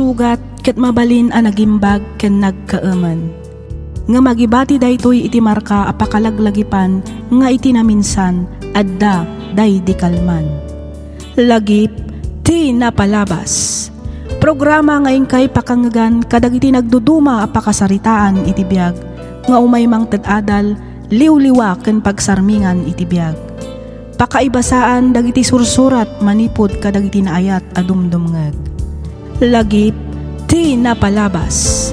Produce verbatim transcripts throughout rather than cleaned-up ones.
Sugat ket mabalin a nagimbag ken nagkaemen. Ngem agibati daytoy iti marka a pakalaglagipan nga iti naminsan, adda daydi kalman. Lagip ti napalabas. Programa nga inkay pakangegan kadagiti nagduduma a pakasaritaan iti biag nga umay mangted adal, liwliwa ken pagsarmingan iti biag. Pakaibasaan dagiti sursurat manipud kadagiti naayat a dumdumngeg. Lagip ti napalabas.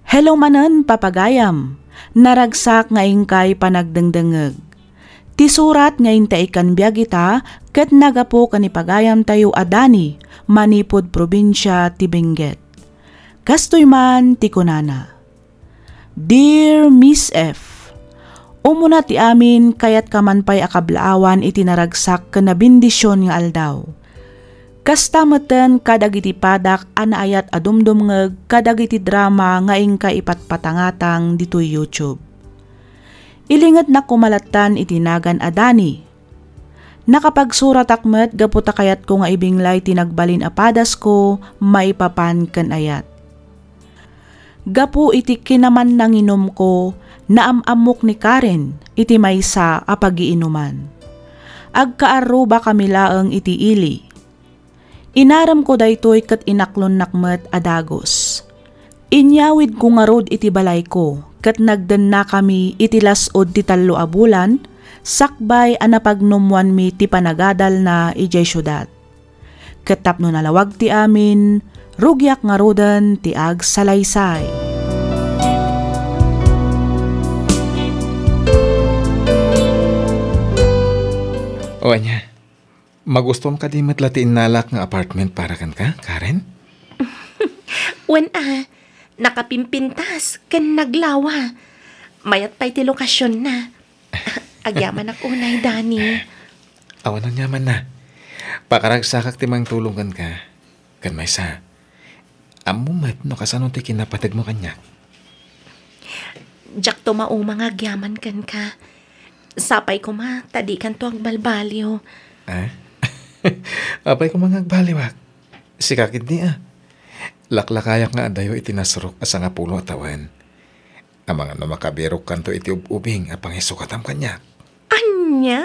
Hello manen, papagayam. Naragsak nga inkay panagdengdengngeg. Ti surat nga intaikkan biag ita ket nagapu ken ni pagayamtayo a Dani manipud probinsia ti Benguet. Kastoy man ti kunana, Dear Miss F, umuna ti amin, kayatko man pay a kablaawan iti naragsak ken nabendision nga aldaw. Kasta metten kadagiti padak a naayat a dumdumngeg kadagiti drama nga inka ipatpatangatang ditoy YouTube. Ilingetnak koma lattan iti nagan a Dani. Nakapagsuratak met gapu ta kayatko nga ibinglay ti nagbalin a padasko maipapan ken ayat. Gapu iti kinamannanginumko, naam-ammok ni Karen iti maysa a pagiinuman. Agkaarrubakami laeng iti ili. Inaremko daytoy ket inaklonnak met a dagus. Inyawidko ngarud iti balayko ket nagdennakami iti las-ud ti tallo a bulan sakbay a napagnummoanmi ti panagadalna idiay siudad. Ket tapno nalawag ti amin, rugiak ngaruden ti agsalaysay. O ania, magustom kadi met la ti innalak nga apartment para kenka, Karen? Wen a, nakapimpintas ken naglawa. Mayat pay ti lokasionna. Agyamanak unay, Dani. Awan aniamanna. Pakaragsakak ti mangtulong kenka. Ken maysa, ammo met no kasano ti kinapategmo kaniak. Diakto mauma nga agyaman kenka. Sapay koma ta dikanto agbalbaliw. Ah? Apay koma nga agbaliwak? Sika ketdi a. Laklakayak nga adayo iti nasrok a sangapulo a tawen. Amangan no makabirokkanto iti ub-ubing a pangisukatam kaniak. Ania?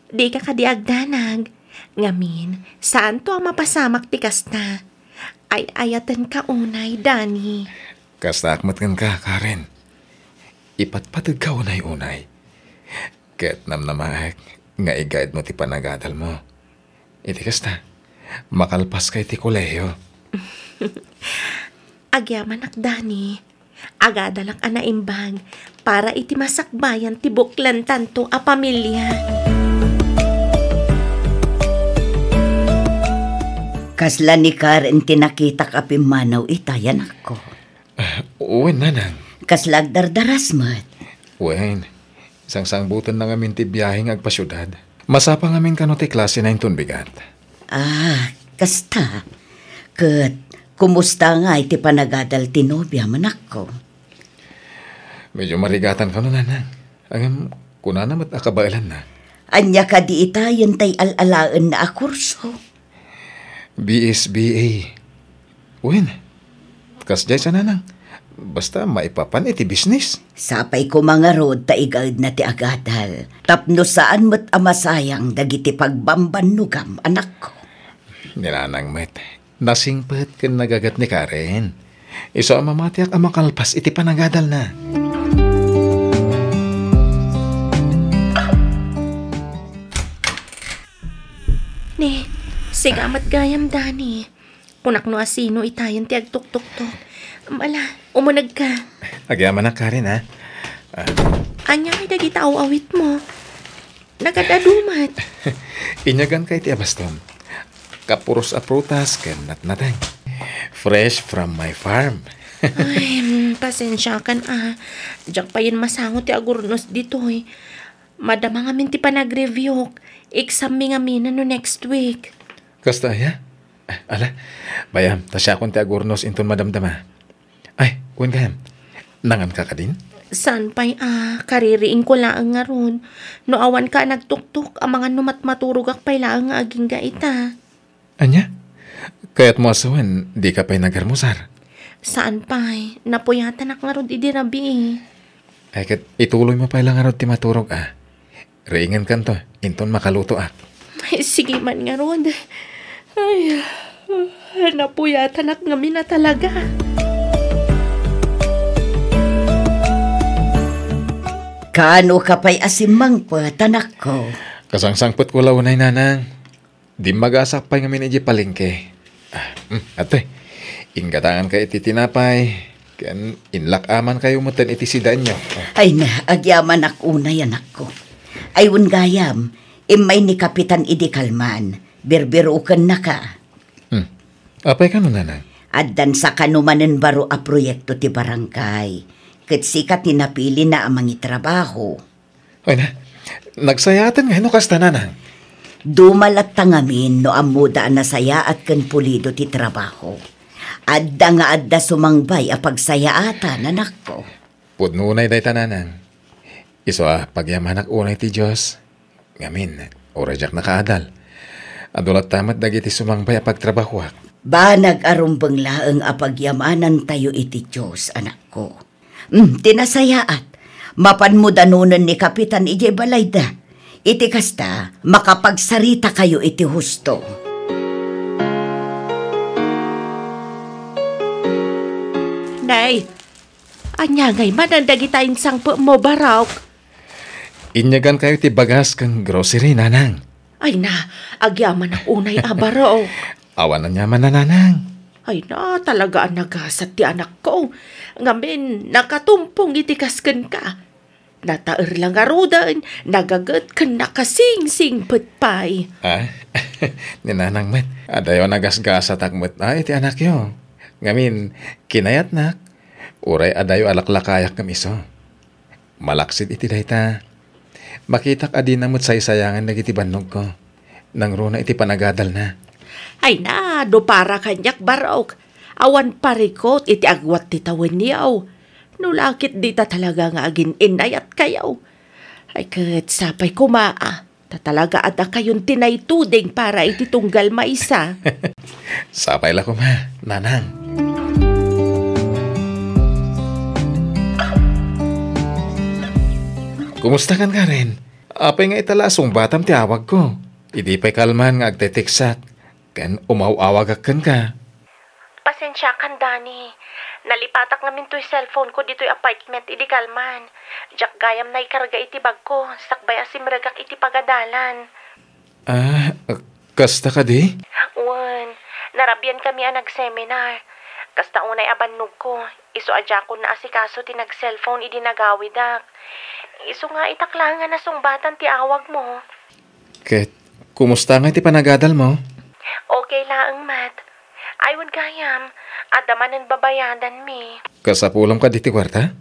Dika kadi agdanag. Ngamin, saanto a mapasamak ti kasta. Ay-ayatenka unay, Dani. Kastaak met kenka, Karen. Ipatpategka unay-unay. Ket namnamaek nga igaedmo ti panagadalmo. Iti kasta, makalpaska iti kolehio. Agyamanak, Dani. Agadalak a naimbag para iti masakbayan ti buklantanto a pamilia. Kasla ni Karen ti nakitak a pimmanaw ita, anakko? Ah, wen, nanang. Kasla agdardaras met? Wen, sangsangbutenna ngamin ti biahe nga agpasiudad. Masapa ngamin kano ti klasena inton bigat. Ah, kasta. Ket, kumusta ngay ti panagadal ti nobiam, anakko? Medyo marigatan kano, nanang. Ngem, kunana met a kabaelanna. Ania kadi ita daytay al-alaenna a kurso? B S B A. Wen, kasdiay sa, nanang. Basta maipapan iti bisnis. Sapay koma ngarud ta igaedna ti agadal. Tapno saan met a masayang dagiti pagbambannogam, anakko. Ni nanang met, nasingpet ken nagaget ni Karen. Isu a mamatiak a makalpas iti panagadalna. Ne, sika met gayam, Dani. Kunak no asino itayen ti agtuktoktok. Ala, umunegka. Agyamanak, Karen, a. Ah. Ania ngay dagita aw-awitmo? Nagad-adu met. Inyaganka iti abastom. Kapuros a prutas ken natnateng. Fresh from my farm. Ay, mm, pasensiakan a. Diak payen masango ti agurnos ditoy. Madama ngamin ti panagreviewk. Exammi ngamin no next week. Kasta aya? Ala, bay-am, ta siakon ti agurnos inton madamdama. Ay, wen gayam, nanganka kadin? Saan pay a, kaririingko laeng ngarud. No awanka a nagtuktok, amangan no matmaturogak pay laeng nga agingga ita. Ania? Kayatmo a sawen, dika pay nagarmusar? Saan pay, napuyatanak ngarud idi rabii. Ay, ket ituloymo pay la ngarud ti maturog a. Riingenkanto, inton makalutoak. Ay, sige man ngarud. Ay, napuyatanak ngamin a talaga. Kaano ka pay a simmangpet, anakko? Kasangsangpetko la unay, nanang. Dimmagasak pay ngamin idiay palengke. Ah, mm, ate, inggatangankayo iti tinapay, ken inlak-amankayo metten iti sidaenyo. Ah. Ay na, agyamanak unay, anakko. Ay, wen gayam, immay ni Kapitan idi kalman, birbirokennaka. Hmm. Apay kano, nanang? Addan sakano manen baro a proyekto ti barangay. Ket sika ti napilina a mangitrabaho. Ay na, nagsayaaten ngay no kasta, nanang? Duma latta ngamin no ammoda a nasayaat ken pulido ti trabaho. Adda nga adda sumangbay a pagsayaatan, anakko. Pudno unay dayta, nanang. Isu a pagyamanak unay ti Dios. Ngamin, uray diak nakaadal. Adu latta met dagiti sumangbay a pagtrabahoak. Banag a rumbeng laeng a pagyamanantayo iti Dios, anakko. Hmm, ti nasayaat, mapanmo danonen ni Kapitan idiay balayda. Iti kasta, makapagsaritakayo iti husto. Nay, ania ngay manen dagita insangpetmo, Barok? Inyagankayo ti bagas ken grocery, nanang. Ay na, agyamanak unay a, Barok. Awan aniaman a, nanang. Ay na, talaga a nagasat ti anakko. Ngamin, nakatumpong iti kas kenka. Nataer la ngaruden, nagaget ken nakasingsingpet pay. Ah, ni nanang met, adayo a nagasgasatak met a iti anakyo. Ngamin, kinayatnak, uray adayo a laklakayak ngem isu. Malaksid iti dayta, makitak a dina met saysayangan dagiti bannogko, nangruna iti panagadalna. Ay na, no para kaniak, Barok, awan parikut iti agwat ti tawenyo. No la ket dita talaga nga agin-innayatkayo. Ay ket sapay koma a, ta talaga a dakayon ti naituding para iti tunggal maysa. Sapay la koma, nanang. Kumusta kan, Karen? Apay nga ita la a sungbatam ti awagko? Idi pay kalman nga agteteksak, ken umaw-awagak kenka. Pasensiakan, Dani. Nalipatak ngamin toy cellphone ko ditoy apartment idi kalman. Diak gayam naikarga iti bagko, sakbay a simregak iti pagadalan. Ah, kasta kadi? Wen, narabian kami a nag-seminar. Kasta unay a bannogko, isu a diakon naasikaso ti nag-cellphone idi nagawidak. Isu nga itak laeng a nasungbatan ti awagmo. Ket, kumusta ngay ti panagadalmo? Okay laeng met. Ay, wen gayam, adda manen babayadanmi. Kasapulam kadi ti kuarta?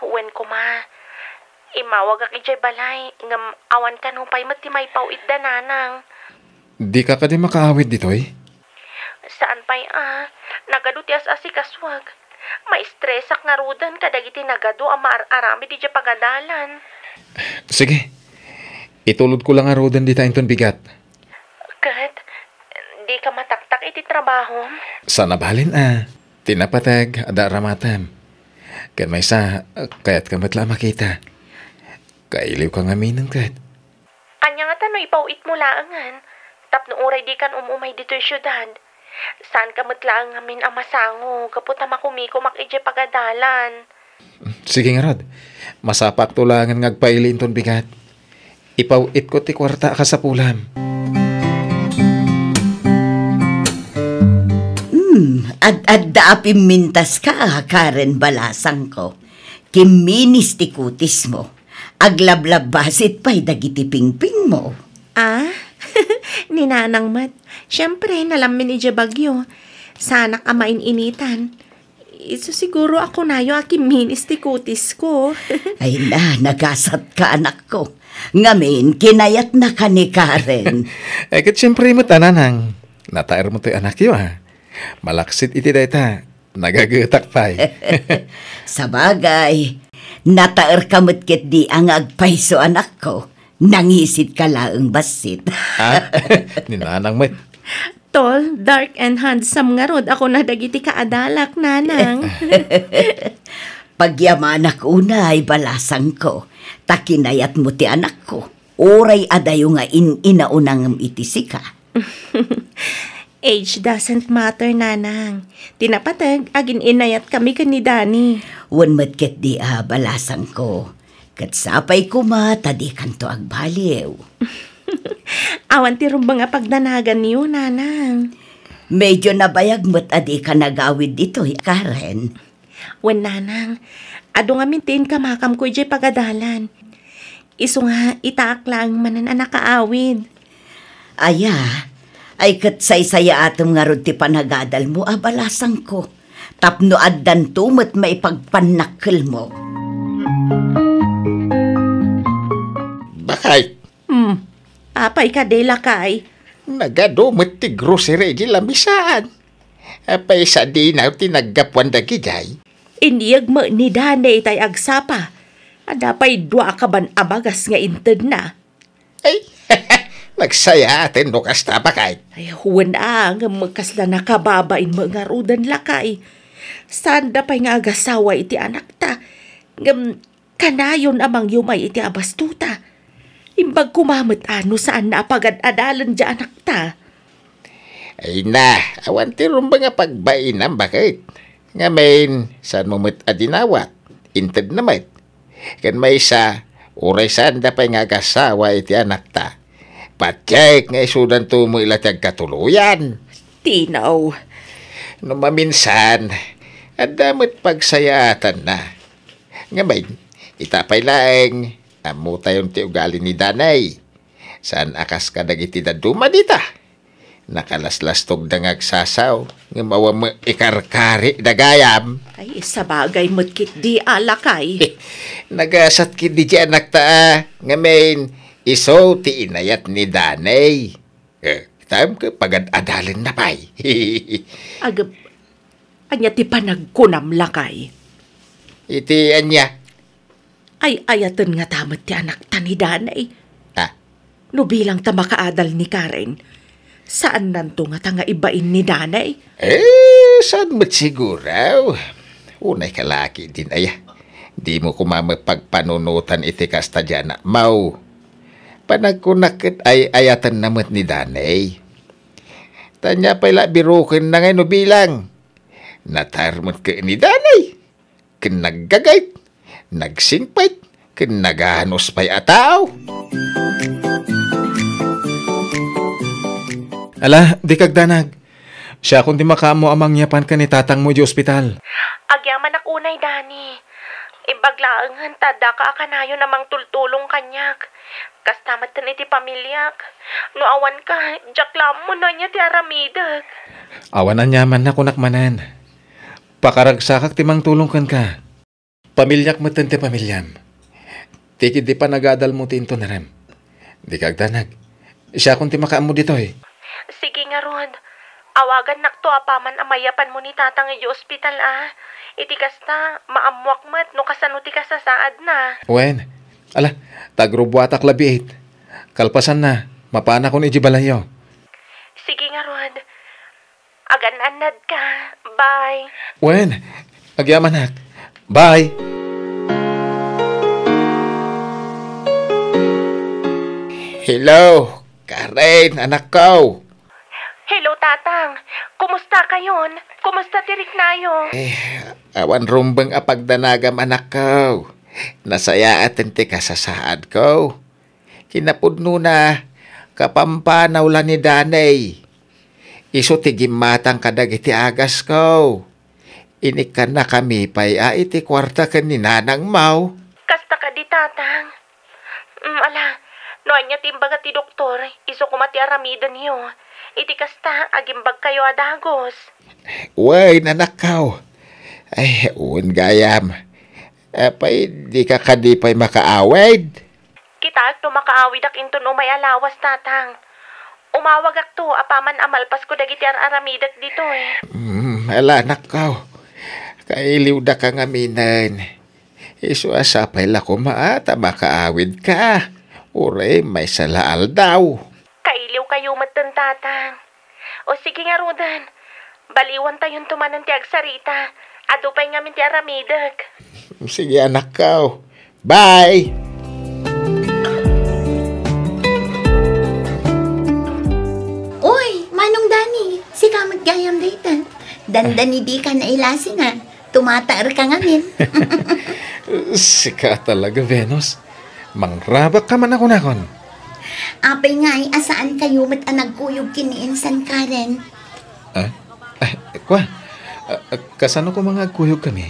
Wen koma. Immawagak idiay balay, ngem awan kano pay met ti maipaw-itda, nanang. Dika kadi makaawid ditoy? Saan pay a, nagadu ti as-asikasuak. Maistresak ngaruden kadagiti nagadu a maar-aramid idiay pagadalan. Sige, itulodko la ngaruden dita inton bigat. Ket, dika mataktak iti trabahom? Saan a balin a, ti napateg, adda aramatem. Ken maysa, kayatka met la a makita. Kailiwka ngaminen ket. Ania ngata no ipaw-itmo laengen, tapno uray dikan um-umay ditoy siudad? Saanka met laeng ngamin a masango gapu ta makumikumak idiay pagadalan. Sige ngarud, masapakto laengen nga agpaili inton bigat. Ipaw-itko ti kuarta a kasapulam. Hmm, ad-adda a pimmintaska, Karen balasangko. Kimminis ti kutismo. Aglablabasit pay dagiti pingpingmo. Ah? Ni nanang met. Siempre, nalammin idiay bagyo. Saanak a main-initan. Isu siguro a kunayo a kimminis ti kutisko. Ay na, nagasatka, anakko. Ngamin, kinayatnaka ni Karen. Eh, ket siempre met a, nanang. Nataermo toy anakyo, a. Malaksid iti dayta, nagagetak pay. Sabagay, Nataerka met ketdi a nga agpayso, anakko. Nangisit ka laeng bassit. Ha? Ni Nanang met. Tall, dark, and handsome ngarud a kuna dagiti kaadalak, Nanang. Pagyamanak unay, balasangko, ta kinayatmo ti anakko. Uray adayo nga in-inauna ngem iti sika. Age doesn't matter, Nanang. Ti napateg, agin-inayatkami ken ni Danny. Wen met ketdi a, balasangko. Ket sapay koma ta dikanto agbaliw. Awan ti rumbeng a pagdanaganyo, Nanang. Medyo nabayag met a dika nagawid ditoy, Karen. Wen, Nanang, adu ngamin ti inkamakamko idiay pagadalan. Isu nga, itaak laeng manen a nakaawid. Aya, ay ket saysayaatem ngarud ti panagadalmo a balasangko, tapno addanto met maipagpannakkelmo. Bakay. Hmm. Apay kadi, lakay? Nagadu met ti grocery di lamisaan. Apay sadinaw ti naggapuan dagidiay? Iniyeg met ni Danny itay agsapa. Adda pay dua a kaban a bagas nga intedna. Ay, nagsayaaten no kasta, bakay. Ay, wen a, ngem kasla nakababain met ngaruden, lakay. Saanda pay nga agasawa iti anakta. Ngem kanayon a mangyumay iti abastuta. Imbag koma met a no saanna a pagad-adalen diay anakta. Ay na, awan ti rumbeng a pagbainam, baket. Ngamin, saanmo met a dinawat? Intedna met. Ken maysa, uray saanda pay nga agasawa iti anakta, patiek nga isudanto met la ti agkatuloyan. Tinaw. No maminsan, adda met pagsayaatanna. Ngamin, ita pay laeng, ammotayon ti ugali ni Danny. Saan a kas kadagiti dadduma dita. Nakalaslastogda nga agsasaw, ngem awan met ikarkarida gayam. Ay, sabagay met ketdi a, lakay. Nagasat ketdi ti anakta a, ngamin, isu ti inayat ni Danny. Eh, taem ket pagad-adalenna pay. Agep, ania ti panagkunam, lakay? Iti ania? Ay-ayaten ngata met ti anakta ni Danny. Ah. No bilang ta makaadal ni Karen, saannanto ngata nga ibain ni Danny? Eh, saan met siguro? Unay ka la ketdin aya. Dimo koma met pagpanunotan iti kasta diay anakmo. Panagkunak ket ay-ayatenna met ni Danny. Ta ania pay la birokenna ngay no bilang? Nataer met ket ni Danny. Ken naggagayt, nagsingpet, ken naganus pay a tao. Ala, dika agdanag. Siakon ti makaammo a mangyapan ken ni tatangmo idiay ospital. Agyamanak unay, Danny. Imbag laengen ta addaka a kanayon a mangtultulong kaniak. Kasta metten iti pamiliak. No awanka, diak la ammo no ania ti aramidek. Awan aniamanna, kunak manen. Pakaragsakak ti mangtulong kenka. Pamiliak metten ti pamiliam. Ti ketdi panagadalmo ti inton rem. Dika agdanag. Siakon ti makaammo ditoy. Sige ngarud. Awagannakto apaman a mayapanmo ni Tatang idiay ospital a. Iti kasta, maammoak met no kasano ti kasasaadna. Wen, ala, ta agrubbuatak la biit. Kalpasanna, mapanakon idiay balayyo. Sige ngarud. Agan-annadka. Bye. Wen, agyamanak. Bye. Hello, Karen, anakko. Hello, Tatang. Kumusta kayon? Kumusta ti riknayo? Eh, awan rumbeng a pagdanagam, anakko. Nasayaaten ti kasasaadko. Kinapudnona, kapampanaw la ni Danny. Isu ti gimmatang kadagiti agasko. Inikkannakami pay a iti kuarta ken ni nanangmo. Kasta kadi, Tatang? Mm, ala, no ania ti imbaga ti doktor, isu koma ti aramidenyo. Iti kasta, agimbagkayo a dagus. Wen, anakko. Ay, wen gayam. Apay, dika kadi pay makaawid? Kitaek no makaawidak inton umay a lawas, Tatang. Umawagakto apaman a malpasko dagiti ar-aramidek ditoy. Mm, ala, anakko. Kailiwdaka ngaminen. Isu a sapay la koma a ta makaawidka. Uray maysa la aldaw. Kailiwkayo metten, Tatang. O sige ngaruden, baliwantayonto manen ti agsarita. Adu pay ngamin ti aramidek. Sige, anakko. Bye! Uy, Manong Dani, sika met gayam dayta. Dandani dika nailasin a. Tumataerka ngamin. Sika talaga, Venus. Mangrabakka man a kunakon. Apay ngay a saankayo met a nagkuyog ken ni Insan Karen? Ah? Ah, kua, ah, ah, kasano koma nga agkuyogkami?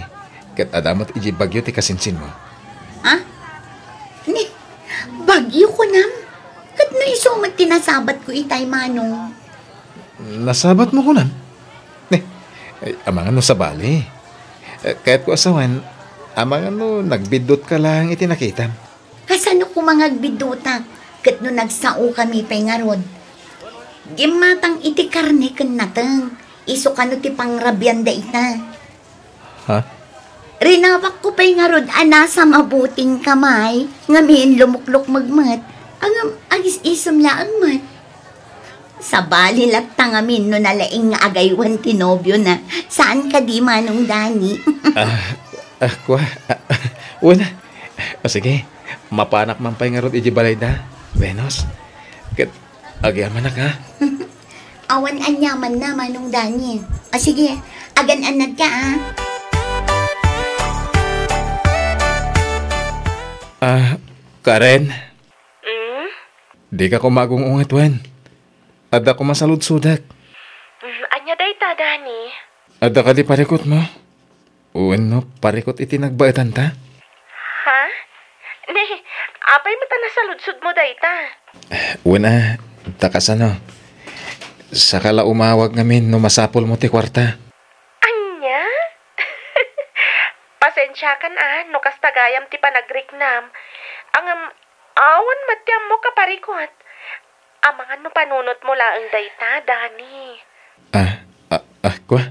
Ket adda met idiay bagyo ti kasinsinmo? Ha? Ni, bagyo kunam? Ket no isu met ti nasabatko itay, Manong? Nasabatmo kunam? Ni, ay, amangan no sabali. Eh, kayatko a sawen, amangan no nagbiddutka laeng iti nakitam. Kasano koma nga agbiddutak? Ket no nagsaokami pay ngarud, gimmatang iti karne ken nateng, isu kano ti pangrabian dayta. Ha? Rinawakko pay ngarud a nasa mabuting kamay, ngamin lumuklukmeg met, ngem agis-isem laeng met. Sabali latta ngamin no nalaing nga agaywan ti nobiona. Saan kadi, Manong Dani? Ah, ah, kua, ah, ah, wen. Ah, sige, mapanak man pay ngarud idiay balayda, Venus. Ket agyamanak, ha? Awan aniamanna, Manong Dani. O sige, agan-anadka, a. Ah, Karen? Mm? Dika koma agung-unget wen. Adda koma saludsodek. Mm, ania dayta, Dani? Adda kadi parikutmo? Wenno parikut iti nagbaetanta? Ha? Ni, apay met a nasaludsodmo dayta? Wen a, ta kasano? Saka la umawag ngamin no masapulmo ti kuarta. Ania? Pasensiakan a no kasta gayam ti panagriknam. Ngem awan met ti ammok a parikut. Amangan no panunotmo laeng dayta, Dani. Ah, ah, ah, kua?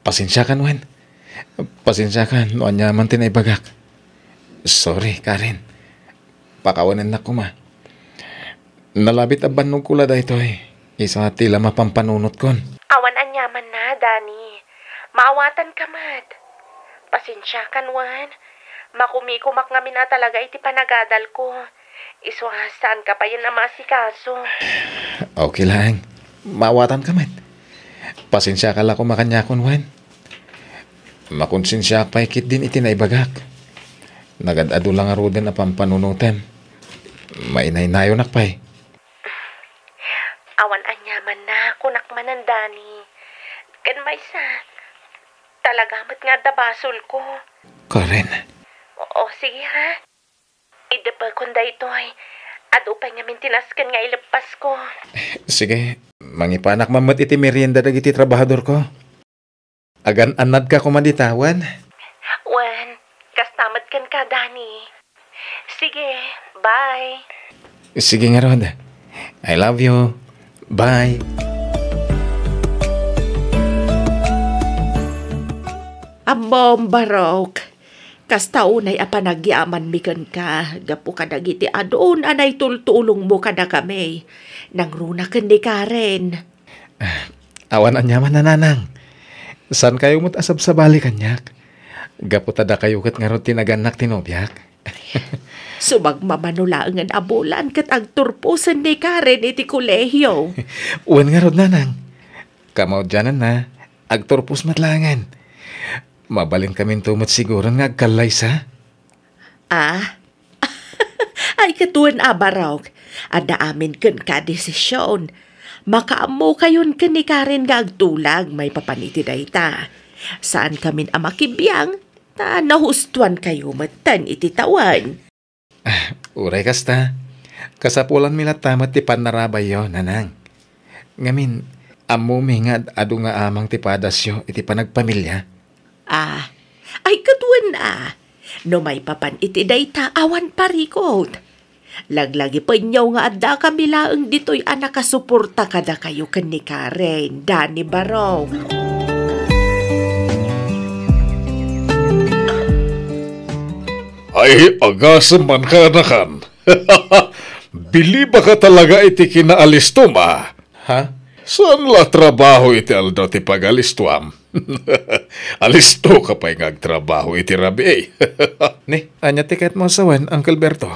Pasensiakan wen. Pasensiakan no aniaman ti naibagak. Sorry, Karen. Pakawanennak koma. Nalabit a bannogko la daytoy. Isu ti la mapan panunotkon. Awan aniamanna, Dani. Maawatanka met. Pasensiakan wen. Makumikomak ngamin a talaga iti panagadalko. Isu a saanka payen a maasikaso. Okay laeng. Maawatanka met. Pasensiaka la koma kaniakon wen. Makonsensiaak pay ketdin iti naibagak. Nagad-adu la ngaruden a pampanunotem. Mainaynayonak pay. Awan aniamanna, kunak manen, Dani. Ken maysa, talaga met nga adda basolko. Karen. O, sige, ha? Idepekon daytoy. Adu pay ngamin ti nasken nga ileppasko. Sige, mangipanak man met iti merienda dagiti trabahadorko. Agan-annadka koma dita, wen? Wen, kasta met kenka, Dani. Sige, bye. Sige ngarud. I love you. Bye. Ammom, Barok, kasta unay a panagyamanmi kenka gapu kadagiti adun a naitultulongmo kadakami. Nangruna ken ni Karen. Ah, awan aniaman, nanang. Saankayo met a sabsabali kaniak? Gapu ta dakayo ket ngarud ti nagannak ti nobiak. Sumagmamano laengen a bulan ket agturposen ni Karen iti kolehio. Wen ngarud, nanang. Kamaudiananna, agturpos met laengen. Mabalinkaminto met siguron nga agkallaysa. Ah? Ay, ket wen a, Barok, adda amin kenka a desisyon. Makaammokayon ken ni Karen nga agtulag maipapan iti dayta. Saankamin a makibiang, ta nahustoankayo metten iti tawen. Uray kasta, kasapulanmi latta met ti pannarabayyo, nanang. Ngamin, ammomi nga ad-adu nga amang ti padasyo iti panagpamilia. Ah, ay, ket wen a. No maipapan iti dayta, awan parikut. Laglagipenyo nga addakami laeng ditoy a nakasuporta kadakayo ken ni Karen, Dani, Barok. Ay, agasem man kanakan. Bilibaka talaga iti kinaalistoma. Ha? Saan la trabaho iti aldaw ti pagalistuam? Alistoka pay nga agtrabaho iti rabii. Ni, ania ti kayatmo a sawen, Uncle Berto?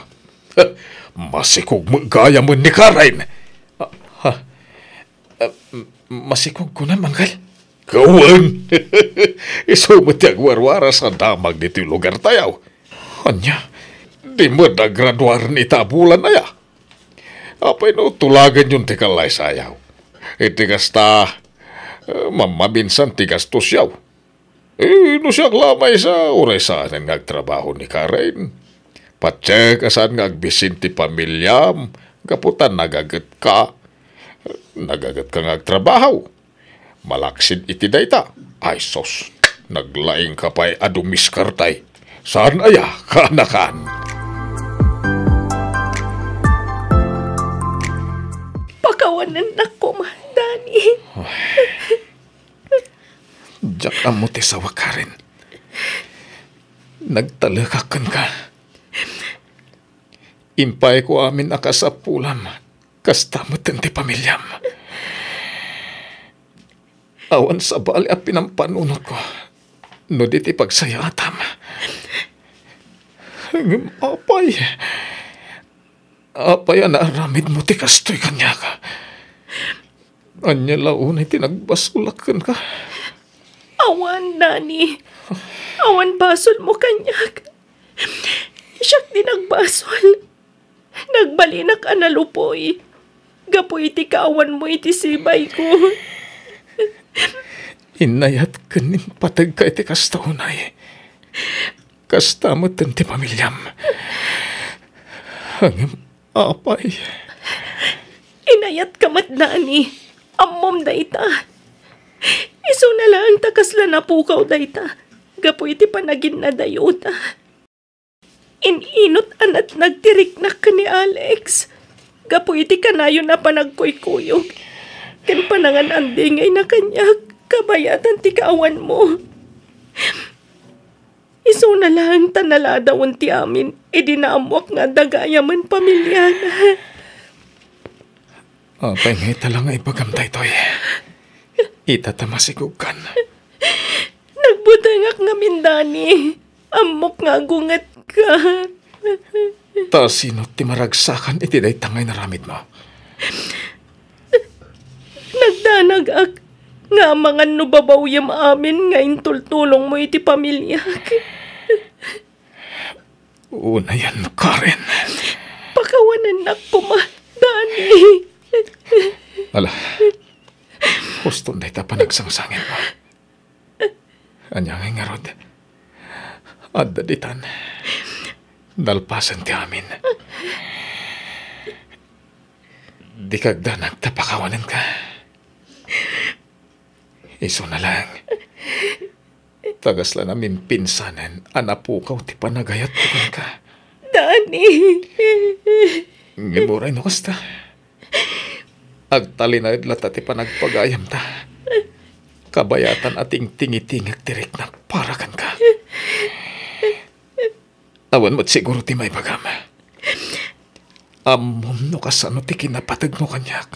Masikog met gayamen ni Karen. Ah, ha? Ah, m-, masikog kunam, Uncle? Kawen! Isu met ti agwarwaras a damag ditoy lugartayo. Ania? Di met agraduaren ita a bulan aya. Apay no tulaganyon ti kallaysayaw? Iti kasta, eh, mammaminsan ti gastosyaw. Eh, no siak la maysa, uray saanen nga agtrabaho ni Karen. Patiek a saan nga agbisin ti pamiliam, gapu ta nagagetka. Nagagetka nga agtrabaho. Malaksid iti dayta. Ay sus, naglaingka pay a dumiskartay. Saan aya, kaanakan? Pakawanennak koma, Dani. Diak ammo ti sawak, Karen. Nagtalekak kenka. Impayko amin a kasapulam, kasta metten ti pamiliam. Awan sabali a pinampanunotko no di ti pagsayaatam. Ngem apay, apay a naaramidmo ti kastoy kaniak? Ania la unay ti nagbasolak kenka? Awan, Dani. Awan basolmo kaniak. Siak ti nagbasol. Nagbalinak a nalupoy. Gapu iti kaawanmo iti sibayko. Inayat ken impategka iti kasta unay. Kasta metten ti pamiliam. Ngem apay? Inayatka met, Dani. Ammom dayta. Isuna laeng ta kasla napukaw dayta gapu iti panaginnadayota. In-inut a natnag ti riknak ken ni Alex gapu iti kanayon a panagkuykuyog ken panangan-andingayna kaniak kabayatan ti kaawanmo. Isuna laeng ta naladawen ti amin idi naammoak nga adda gayamen pamiliana. Apay nga ita la nga ibagam daytoy? Ita ta masikogkan. Nagbutengak ngamin, Dani. Ammok nga agungetka. Ta sino ti maragsakan iti dayta nga inaramidmo? Nagdanagak nga amangan no babawyem amin nga intultulongmo iti pamiliak. Unayen, Karen. Pakawanennak koma, Dani. Ala, huston dayta panagsangsangenmo. Ania ngay ngarud? Adda ditan. Nalpasen ti amin. Dika agdanag ta pakawanenka. Isuna laeng. Ta kasla namimpinsanen a napukaw ti panagayatko kenka. Dani! Ngem uray no kasta, agtalinaed latta ti panagpagayamta. Kabayatan a tingtingitingek ti riknak para kenka. Awan met siguro ti maibagam. Ammom no kasano ti kinapategmo kaniak.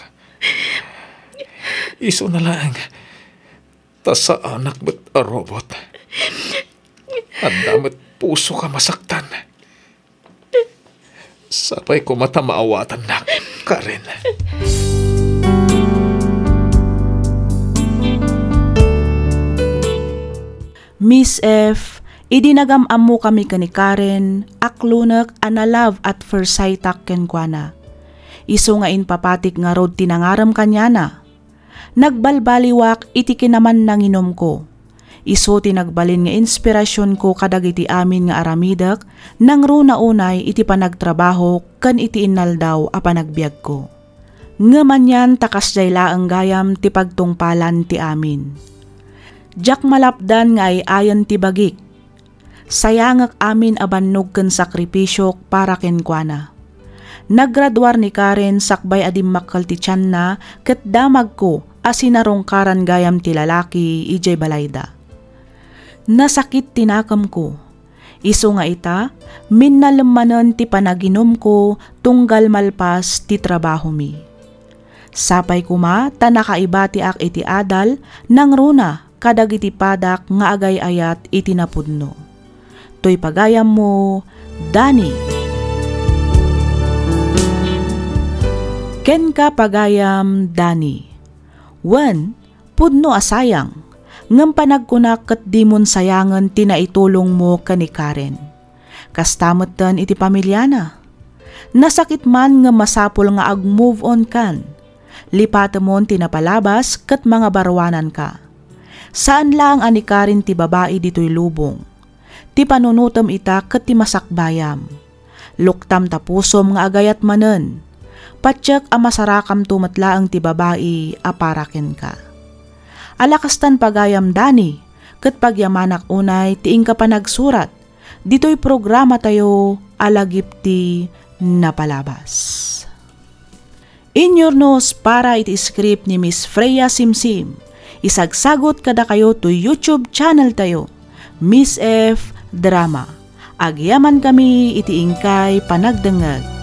Isuna laeng, ta saanak met a robot. Adda met pusok a masaktan. Sapay koma ta maawatannak, Karen. Miss F, idi nagam-ammokami ken ni Karen, aklonek a na-love at first sightak kenkuana. Isu nga impapatik ngarud ti nangarem kaniana. Nagbalbaliwak iti kinamannanginomko. Isu ti nagbalin nga inspirasionko kadagiti amin nga aramidek, nangruna unay iti panagtrabahok ken iti inaldaw a panagbiagko. Ngem anian ta kasdiay laeng gayam ti pagtungpalan ti amin. Diak malapdan nga ay-ayen ti bagik. Sayangek amin a bannog ken sakripisiok para kenkuana. Nagraduar ni Karen sakbay a dimmakkel ti tianna ket damagko a sinarungkaran gayam ti lalaki idiay balayda. Nasakit ti nakemko. Isu nga ita, minnalem manen ti panaginumko tunggal malpas ti trabahomi. Sapay koma ta nakaibatiak iti adal nangruna kadagiti padak nga agay-ayat iti napudno. Toy pagayammo, Dani. Kenka, pagayam Dani. Wen, pudno a sayang, ngem panagkunak ket dimon sayangen ti naitulongmo ken ni Karen. Kasta metten iti pamiliana. Nasakit man ngem masapul nga ag-move on kan. Lipatemon ti napalabas ket mangabaruananka. Saan laeng a ni Karen ti babai ditoy lubong. Ti panunotem ita ket ti masakbayam. Luktam ta pusom nga agayat manen. Patiek a masarakamto met laeng ti babai a para kenka. Ala kastan, pagayam Dani, ket pagyamanak unay ti inka panagsurat ditoy programatayo a Lagip ti Napalabas. Inyurnos para iti script ni Miss Freya Simsim. Isagsagut kadakayo to YouTube channel tayo, Miss F Drama. Agyamankami iti inkay panagdengngeg.